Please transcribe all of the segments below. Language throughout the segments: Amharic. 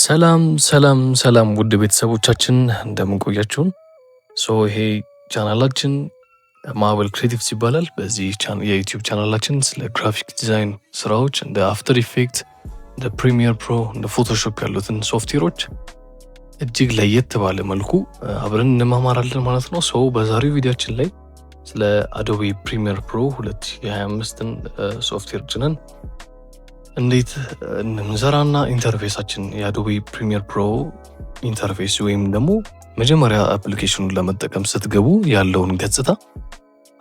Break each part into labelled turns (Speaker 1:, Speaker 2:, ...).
Speaker 1: ሰላም ሰላም ሰላም ውድ ቤተሰቦቻችን፣ እንደምን ቆያችሁን? So ይሄ ቻናላችን ማዕበል Creatives ይባላል። በዚህ የ YouTube ቻናላችን ስለ graphic design ስራዎች እንደ After Effect፣ እንደ Premiere Pro፣ እንደ Photoshop ያሉትን ሶፍትዌሮች እጅግ ለየት ባለ መልኩ አብረን እንማማራለን ማለት ነው። So በዛሬው ቪዲዮአችን ላይ ስለ Adobe Premiere Pro 2025ን ሶፍትዌር ጭነን እንዴት እንደምንሰራና interface ኣችን፣ የ Adobe Premiere Pro interface ወይም ደግሞ መጀመሪያ application ኑን ለመጠቀም ስትገቡ ያለውን ገጽታ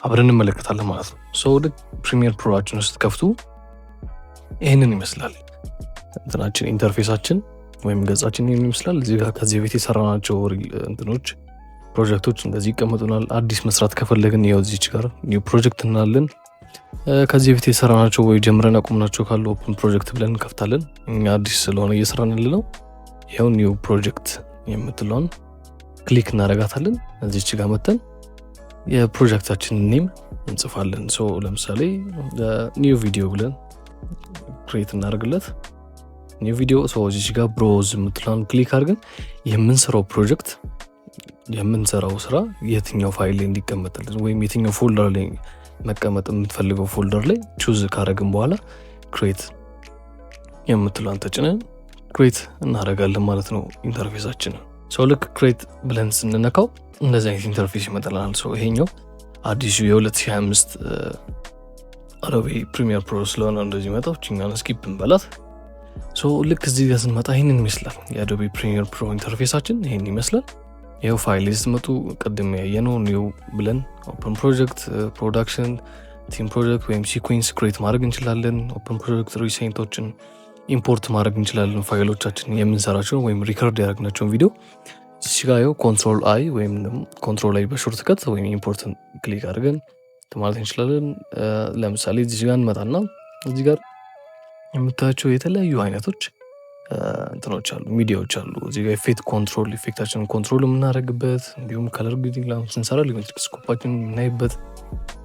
Speaker 1: አብረን እንመለከታለን ማለት ነው። So ልክ Premiere Pro ኣችን ስትከፍቱ ይህንን ይመስላል። እንትናችን፣ interface ኣችን ወይም ገጻችን ይህንን ይመስላል። እዚህ ጋር ከዚህ በፊት የሰራናቸው እንትኖች፣ ፕሮጀክቶች እንደዚህ ይቀመጡናል። አዲስ መስራት ከፈለግን ይኸው እዚች ጋር new project እንላለን። ከዚህ በፊት የሰራናቸው ወይ ጀምረን ያቆምናቸው ካሉ open project ብለን እንከፍታለን። እኛ አዲስ ስለሆነ እየሰራን ያለነው ይኸው new project የምትለውን click እናደርጋታለን። እዚች ጋር መተን የፕሮጀክታችንን name እንጽፋለን። So ለምሳሌ new video ብለን create እናደርግለት new video። So እዚች ጋር browse የምትለውን click አድርገን የምንሰራው ፕሮጀክት፣ የምንሰራው ስራ የትኛው ፋይል ላይ እንዲቀመጥልን ወይም የትኛው folder ላይ መቀመጥ የምትፈልገው folder ላይ choose ካደረግን በኋላ create የምትለዋን ተጭነን create እናደርጋለን ማለት ነው interface ኣችንን። So ልክ create ብለን ስንነካው እንደዚህ አይነት interface ይመጣልናል። So ይሄኛው አዲሱ የ2025 Adobe Premiere Pro ስለሆነ እንደዚህ መጣው። ችኛን skip እንበላት። So ልክ እዚህ ጋር ስንመጣ ይህንን ይመስላል። የ Adobe Premiere Pro interface ኣችን ይህን ይመስላል። ይኸው ፋይል ስትመጡ ቅድም ያየነው new ብለን open project፣ production፣ team project ወይም sequence create ማድረግ እንችላለን። Open project recent ኦችን import ማድረግ እንችላለን። ፋይሎቻችን፣ የምንሰራቸውን ወይም record ያደረግናቸውን ቪዲዮ እዚህ ጋ ይኸው control I ወይም ደግሞ control I በ shortcut ወይም import ን click አድርገን ማለት እንችላለን። ለምሳሌ እዚህ ጋር እንመጣና እዚህ ጋር የምታያቸው የተለያዩ አይነቶች እንትኖች አሉ፣ ሚዲያዎች አሉ። እዚህ ጋር effect control፣ effect ኣችንን control የምናደርግበት፣ እንዲሁም color grading ስንሰራ lumetri scope ኣችን የምናይበት፣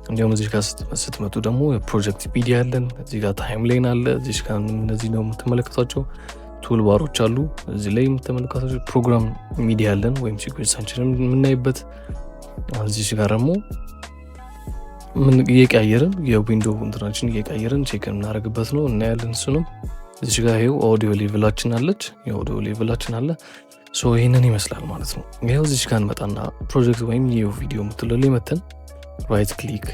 Speaker 1: እንዲሁም እዚህ ጋር ስትመጡ ደግሞ የ project media አለን። እዚህ ጋር timeline አለ። እዚህ ጋር እነዚህ ነው የምትመለከቷቸው toolbar ኦች አሉ። እዚህ ላይ የምትመለከቷቸው program media አለን ወይም sequence ኣችንን የምናይበት። እዚህ ጋር ደግሞ ምን እየቀያየርን የ window እንትናችን እየቀያየርን check የምናደርግበት ነው፣ እናያለን። እሱንም እዚህ ጋር ይኸው audio level ኣችን አለች፣ የ audio level ኣችን አለ። So ይህንን ይመስላል ማለት ነው። ይኸው እዚህ ጋር እንመጣና ፕሮጀክት ወይም new video የምትለው ላይ መተን right click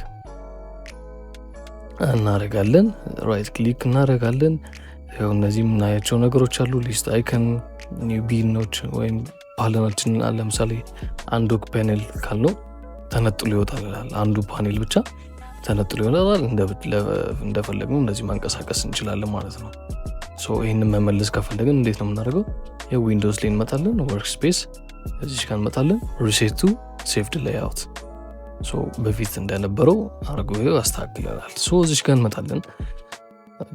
Speaker 1: እናደርጋለን። Right click እናደርጋለን። ይኸው እነዚህ የምናያቸው ነገሮች አሉ። List icon፣ new bin ኦች ወይም ፓነላችን፣ ለምሳሌ undock panel ካልነው ተነጥሎ ይወጣል። አንዱ ፓኔል ብቻ ተነጥሎ ይወጣል። እንደፈለግነው እንደዚህ ማንቀሳቀስ እንችላለን ማለት ነው። ይህንን መመለስ ከፈለግን እንዴት ነው የምናደርገው? የ windows ላይ እንመጣለን። Workspace እዚች ጋር እንመጣለን። Reset to saved layout፣ በፊት እንደነበረው አድርጎ ያስተካክለናል። እዚች ጋር እንመጣለን።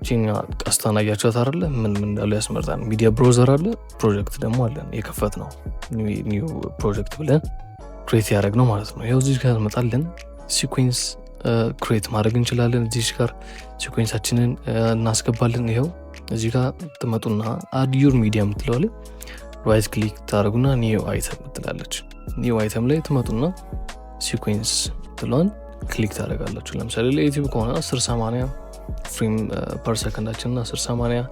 Speaker 1: ቺኛ ቀስታን አያችኋት አይደለ? ምን ምን እንዳሉ ያስመርጣል። Media browser አለ፣ ፕሮጀክት ደግሞ አለን የከፈትነው new project ብለን create ያደረግነው ማለት ነው። ይኸው እዚህ ጋር እንመጣለን። Sequence create ማድረግ እንችላለን። እዚህ ጋር sequence ኣችንን እናስገባለን። ይኸው እዚህ ጋር ትመጡና add your media የምትለው ላይ right click ታደርጉና new item ትላለች። New item ላይ ትመጡና sequence ምትለዋን click ታደርጋላችሁ። ለምሳሌ ለ YouTube ከሆነ 1080 frame per second ኣችን እና 1080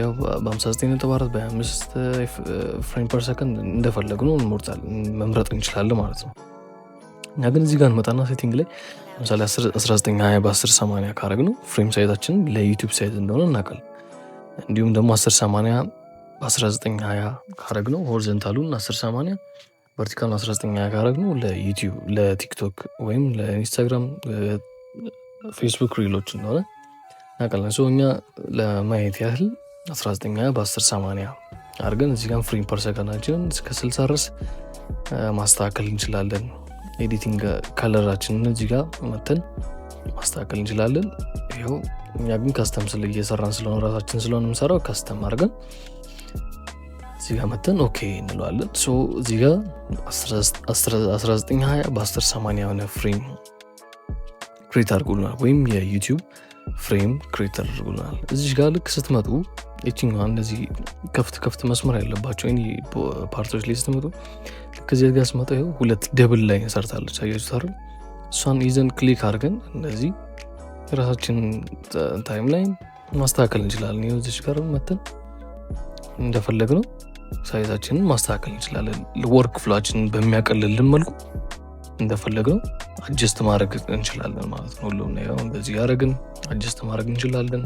Speaker 1: ያው በ59.4፣ በ25 frame per second እንደፈለግነው መምረጥ እንችላለን ማለት ነው። እኛ ግን እዚህ ጋር እንመጣና setting ላይ ለምሳሌ 1920 በ1080 ካረግነው frame size ኣችን ለ YouTube size እንደሆነ እናውቃለን። እንዲሁም ደግሞ 1080 በ1920 ካረግነው horizontal ኡን 1080፣ vertical ኡን 1920 ካረግነው ለ YouTube፣ ለ TikTok ወይም ለ Instagram፣ Facebook reel ኦች እንደሆነ እናውቃለን። So እኛ ለማየት ያህል 1920 በ1080 አድርገን እዚህ ጋር frame per second ኣችንን እስከ 60 ድረስ ማስተካከል እንችላለን። Editing color ኣችንን እዚህ ጋር መተን ማስተካከል እንችላለን። ይኸው እኛ ግን custom ስለ እየሰራን ስለሆነ፣ ራሳችን ስለሆነ የምንሰራው፣ custom አድርገን እዚህ ጋር መተን okay እንለዋለን። So እዚህ ጋር 1920 በ1080 የሆነ frame create አድርጎልናል ወይም የ YouTube frame create አድርጎልናል። እዚህ ጋር ልክ ስትመጡ ይችኛዋ እንደዚህ ከፍት ከፍት መስመር ያለባቸው any part ኦች ላይ ስትመጡ ከዚህ ጋር ስመጣ ይኸው ሁለት double line ሰርታለች። አያችሁት አይደል? እሷን ይዘን click አድርገን እንደዚህ የራሳችንን timeline ማስተካከል እንችላለን። ይኸው እዚች ጋር መተን እንደፈለግነው size ኣችንን ማስተካከል እንችላለን። Workflow ኣችንን በሚያቀልልን መልኩ እንደፈለግነው adjust ማድረግ እንችላለን ማለት ነው። ሁሉም ያው እንደዚህ ያደረግን adjust ማድረግ እንችላለን።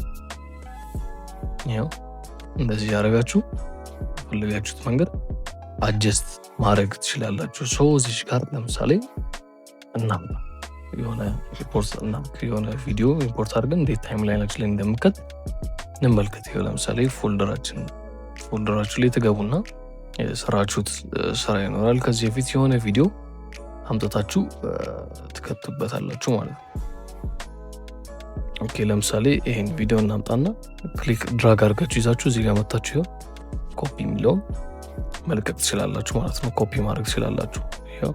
Speaker 1: ያው እንደዚህ ያደረጋችሁ በፈለጋችሁት መንገድ adjust ማድረግ ትችላላችሁ። So እዚች ጋር ለምሳሌ እናምጣ የሆነ ሪፖርት እና የሆነ ቪዲዮ import አድርገን እንዴት timeline ኣችን ላይ እንደምከት እንመልከት። ይኸው ለምሳሌ folder ኣችሁ ላይ ትገቡና የሰራችሁት ስራ ይኖራል። ከዚህ በፊት የሆነ ቪዲዮ አምጥታችሁ ትከቱበታላችሁ ማለት ነው። Okay፣ ለምሳሌ ይሄን ቪዲዮ እናምጣና click drag አድርጋችሁ ይዛችሁ እዚህ ጋር መታችሁ ይኸው ኮፒ የሚለውን መልቀቅ ትችላላችሁ ማለት ነው። ኮፒ ማድረግ ትችላላችሁ። ይኸው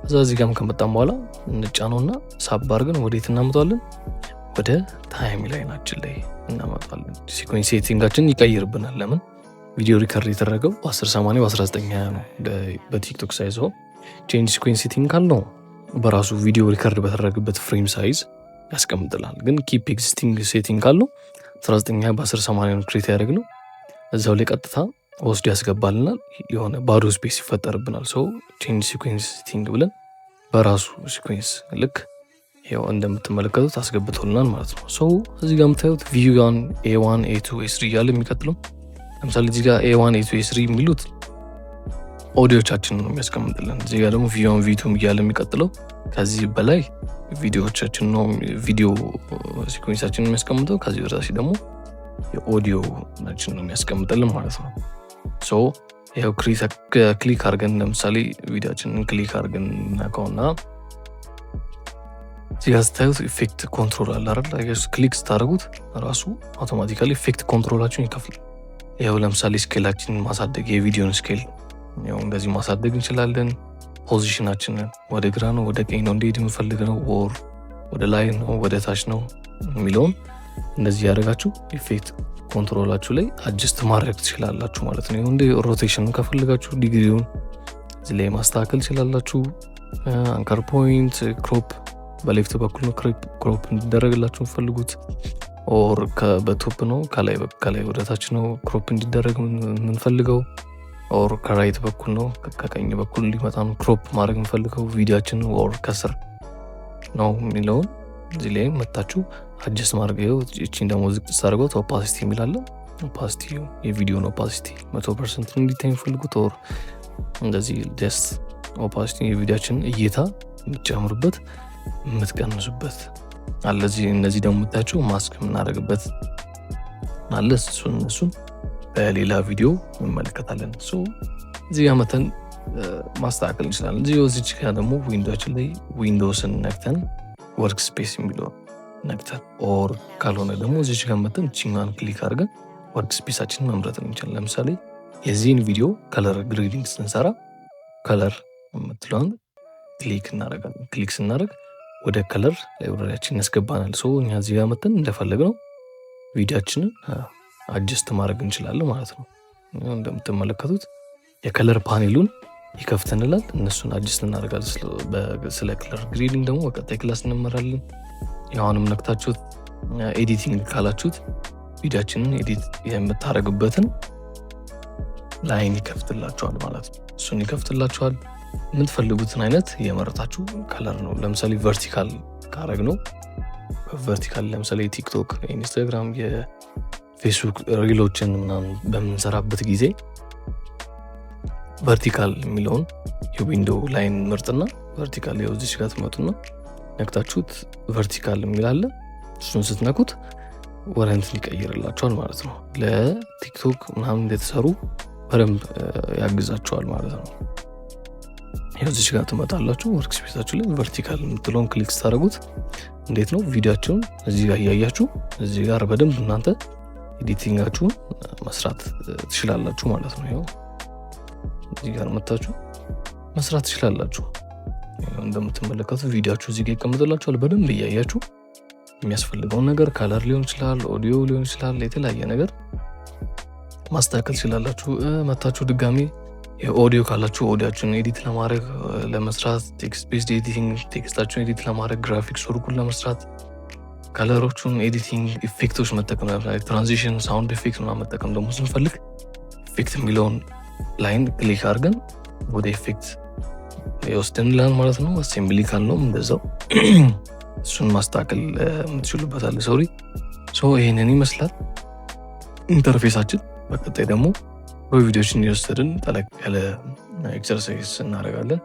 Speaker 1: እዛ እዚህ ጋርም ከመጣም በኋላ እንጫነውና ሳብ አድርገን ወዴት እናመጣለን? ወደ timeline ኣችን ላይ እናመጣለን። Sequence setting ኣችን ይቀይርብናል። ለምን? ቪዲዮ record የተደረገው በ1080 በ1920 ነው በቲክቶክ size። Change sequence setting ካልነው በራሱ ቪዲዮ record በተደረገበት frame size ያስቀምጥላል። ግን keep existing setting ካለው 1920 በ1080 ነው create ያደረግነው፣ እዛው ላይ ቀጥታ ወስዶ ያስገባልናል። የሆነ ባዶ space ይፈጠርብናል። So change sequence setting ብለን በራሱ sequence ልክ ያው እንደምትመለከቱት አስገብቶልናል ማለት ነው። So እዚህ ጋር የምታዩት V1፣ A1፣ A2፣ A3 እያለ የሚቀጥለው፣ ለምሳሌ እዚህ ጋር A1፣ A2፣ A3 የሚሉት ኦዲዮቻችንን ነው የሚያስቀምጥልን። እዚህ ጋር ደግሞ V1፣ V2 እያለ የሚቀጥለው ከዚህ በላይ ቪዲዮዎቻችን ነው፣ ቪዲዮ sequence ኣችንን የሚያስቀምጠው። ከዚህ በታች ደግሞ የኦዲዮችን ነው የሚያስቀምጥልን ማለት ነው። So ያው click አድርገን፣ ለምሳሌ ቪዲዮችንን click አድርገን እናውቀውና እዚህ ጋር ስታዩት effect control አለ አይደል? Click ስታደርጉት ራሱ automatically effect control ኣችሁን ይከፍላል። ያው ለምሳሌ scale ኣችንን ማሳደግ፣ የቪዲዮን scale ያው እንደዚህ ማሳደግ እንችላለን። Position ኣችንን ወደ ግራ ነው ወደ ቀኝ ነው እንዲሄድ የምፈልግ ነው or ወደ ላይ ነው ወደ ታች ነው የሚለውን እንደዚህ ያደረጋችሁ effect control ኣችሁ ላይ adjust ማድረግ ትችላላችሁ ማለት ነው። እንደ rotation ከፈለጋችሁ ዲግሪውን እዚህ ላይ ማስተካከል ትችላላችሁ። Anchor point፣ crop፣ በ left በኩል ነው crop እንዲደረግላችሁ የምፈልጉት or በ top ነው፣ ከላይ ወደ ታች ነው crop እንዲደረግ የምንፈልገው or ከ right በኩል ነው፣ ከቀኝ በኩል እንዲመጣ ነው crop ማድረግ የምንፈልገው ቪዲዮችን or ከስር ነው የሚለውን እዚህ ላይ መታችሁ adjust ማድረግ። ይኸው እቺን ደግሞ ዝቅ ስታደርገው opacity የሚላለ፣ opacity የቪዲዮን opacity 100% እንዲታይ የሚፈልጉት or እንደዚህ just opacity የቪዲዮችን እይታ የምትጨምሩበት የምትቀንሱበት አለ። እነዚህ ደግሞ የምታያቸው ማስክ የምናደርግበት አለ። እሱን በሌላ ቪዲዮ እንመለከታለን። እዚህ ጋር መተን ማስተካከል እንችላለን። እዚህ እዚች ጋር ደግሞ window ኣችን ላይ ዊንዶውስን ነክተን workspace የሚለው ነክተን or ካልሆነ ደግሞ እዚች ጋር መተን እቺኛዋን click አድርገን workspace ኣችንን መምረጥ እንችላለን። ለምሳሌ የዚህን ቪዲዮ color grading ስንሰራ color የምትለዋን click እናደርጋለን። Click ስናደርግ ወደ color library ያችን ያስገባናል። So እኛ እዚህ ጋር መተን እንደፈለግነው ቪዲዮችንን adjust ማድረግ እንችላለን ማለት ነው። እንደምትመለከቱት የ color panel ኡን ይከፍትንላል። እነሱን adjust እናደርጋለን። ስለ color grading ደግሞ በቀጣይ class እንመራለን። አሁንም ነክታችሁት editing ካላችሁት ቪዲዮችንን edit የምታደርጉበትን line ይከፍትላችኋል ማለት ነው። እሱን ይከፍትላችኋል። የምትፈልጉትን አይነት የመረጣችሁ color ነው። ለምሳሌ vertical ካረግነው vertical ለምሳሌ ቲክቶክ፣ ኢንስታግራም፣ የፌስቡክ reel ኦችን ምናምን በምንሰራበት ጊዜ vertical የሚለውን የ window line ምርጥና vertical ያው እዚች ጋር ትመጡና ነክታችሁት vertical የሚል አለ። እሱን ስትነኩት ወደ እንትን ይቀይርላችኋል ማለት ነው። ለቲክቶክ ምናምን እንደተሰሩ በደንብ ያግዛችኋል ማለት ነው። ይኸው እዚች ጋር ትመጣላችሁ። Workspace ኣችሁ ላይ vertical የምትለውን click ስታደርጉት እንዴት ነው ቪዲዮአችሁን እዚህ ጋር እያያችሁ እዚህ ጋር በደንብ እናንተ editing ኣችሁን መስራት ትችላላችሁ ማለት ነው። ይኸው እዚህ ጋር መታችሁ መስራት ትችላላችሁ። እንደምትመለከቱት ቪዲዮአችሁ እዚህ ጋር ይቀመጥላችኋል። በደንብ እያያችሁ የሚያስፈልገውን ነገር color ሊሆን ይችላል፣ ኦዲዮ ሊሆን ይችላል፣ የተለያየ ነገር ማስተካከል ትችላላችሁ። መታችሁ ድጋሚ የኦዲዮ ካላችሁ ኦዲያችሁን edit ለማድረግ ለመስራት፣ text based editing text ኣችሁን edit ለማድረግ፣ graphics work ኡን ለመስራት፣ color ኦቹን editing፣ effect ኦች መጠቀም፣ transition፣ sound effect ምናምን መጠቀም ደግሞ ስንፈልግ effect የሚለውን line click አድርገን ወደ effect ይወስደንላል ማለት ነው። Assembly ካልነውም እንደዛው እሱን ማስተካከል የምትችሉበት አለ። Sorry፣ so ይሄንን ይመስላል interface ኣችን። በቀጣይ ደግሞ በቪዲዮችን እየወሰድን ጠለቅ ያለ exercise እናደርጋለን።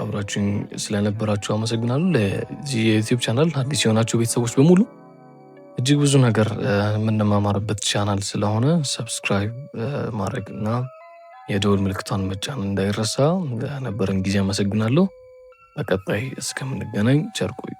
Speaker 1: አብራችሁኝ ስለነበራችሁ አመሰግናለሁ። ለዚህ የ YouTube channel አዲስ የሆናችሁ ቤተሰቦች በሙሉ እጅግ ብዙ ነገር የምንማማርበት ቻናል ስለሆነ subscribe ማድረግ እና የደወል ምልክቷን መጫን እንዳይረሳ። ለነበረን ጊዜ አመሰግናለሁ። በቀጣይ እስከምንገናኝ ቸር ቆዩ።